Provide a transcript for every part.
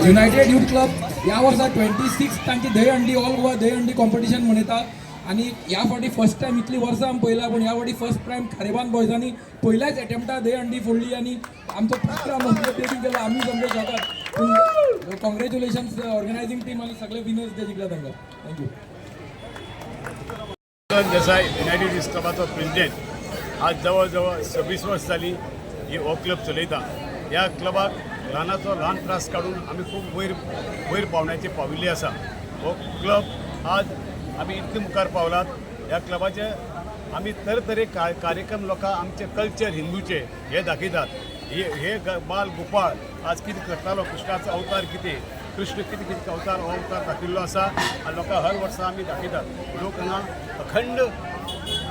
United youth club ह्या वर्सा 26 तांची दहीहंडी, ऑल गोवा दहीहंडी कॉम्पिटिशन मनयता आनी ह्या फावटी फर्स्ट टायम, इतली वर्सां आमी पळयला, पूण ह्या फावटी फर्स्ट टायम खारेबान बॉयजांनी पयल्याच एटेम्प्टा दहीहंडी फोडली आनी आमचो प्रोग्राम असलो बेगीन केलो, आमी सामके शॉकात. पूण कॉंग्रेच्युलेशन्स ऑर्गनायझींग टीम आनी सगळे विनर्स जे जिखले तांकां. Thank you. Desai, United youth क्लबाचो प्रेसिडेंट. आज जवळ जवळ 26 वर्स जाली ही हो क्लब चलयता. ह्या क्लबाक ल्हानाचो ल्हान त्रास काडून आमी खूब वयर वयर पावण्याचे पाविल्ले आसा. हो क्लब आज आमी इतले मुखार पावलात. ह्या क्लबाचे आमी तरेतरे कार्यक्रम लोकांक आमचे कल्चर हिंदूचे हे दाखयतात. हे हे बाल गोपाळ आज कितें करतालो, कृष्णाचो अवतार कितें, कृष्ण कितें कितें अवतार, हो अवतार दाखयल्लो आसा आनी लोकांक हर वर्सा आमी दाखयतात. लोक हांगा अखंड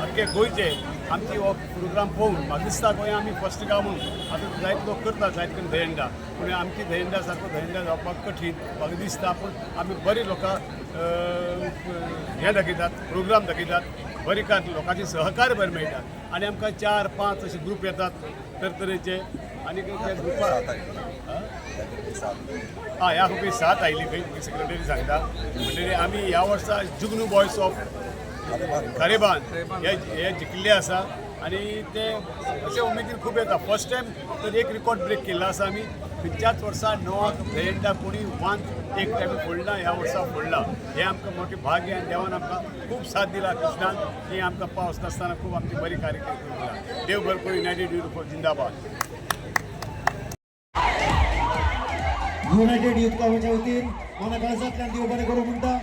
आख्खे गोंयचे आमची हो प्रोग्राम पळोवन म्हाका दिसता गोंया आमी फर्स्ट गांव म्हणून. आतां जायते लोक करतात जायते कडेन दहीहंडा, पूण आमची दहीहंडा सारको दहीहंडा जावपाक कठीण म्हाका दिसता. पूण आमी बरी लोकां हें दाखयतात, प्रोग्राम दाखयतात, बरी कार लोकांचे सहकार्य बरें मेळटा आनी आमकां चार पांच अशे ग्रूप येतात तरतरेचे आनी त्या ग्रुपार आं ह्या फावटी सात आयली खंय, सेक्रेटरी सांगता. म्हणटकीर आमी ह्या वर्सा जुगनू बॉयस ऑफ खारेबान हे हे जिखिल्ले आसा आनी ते अशे उमेदीन खूब येता. फर्स्ट टायम तर एक रिकॉर्ड ब्रेक केल्लो आसा आमी. खंयच्याच वर्सा णवांक दहीहंडा कोणी वान एक टायम फोडला, ह्या वर्सा फोडला. हें आमकां मोठें भाग्य आनी देवान आमकां खूब साथ दिला कृष्णान की आमकां पावस नासतना खूब आमची बरी कार्यक्रम करून दिला. देव बरें करूं. युनायटेड युथ जिंदाबाद. युनायटेड युथ क्लबाच्या वतीन मना काळजांतल्यान देव बरें करूं म्हणटा.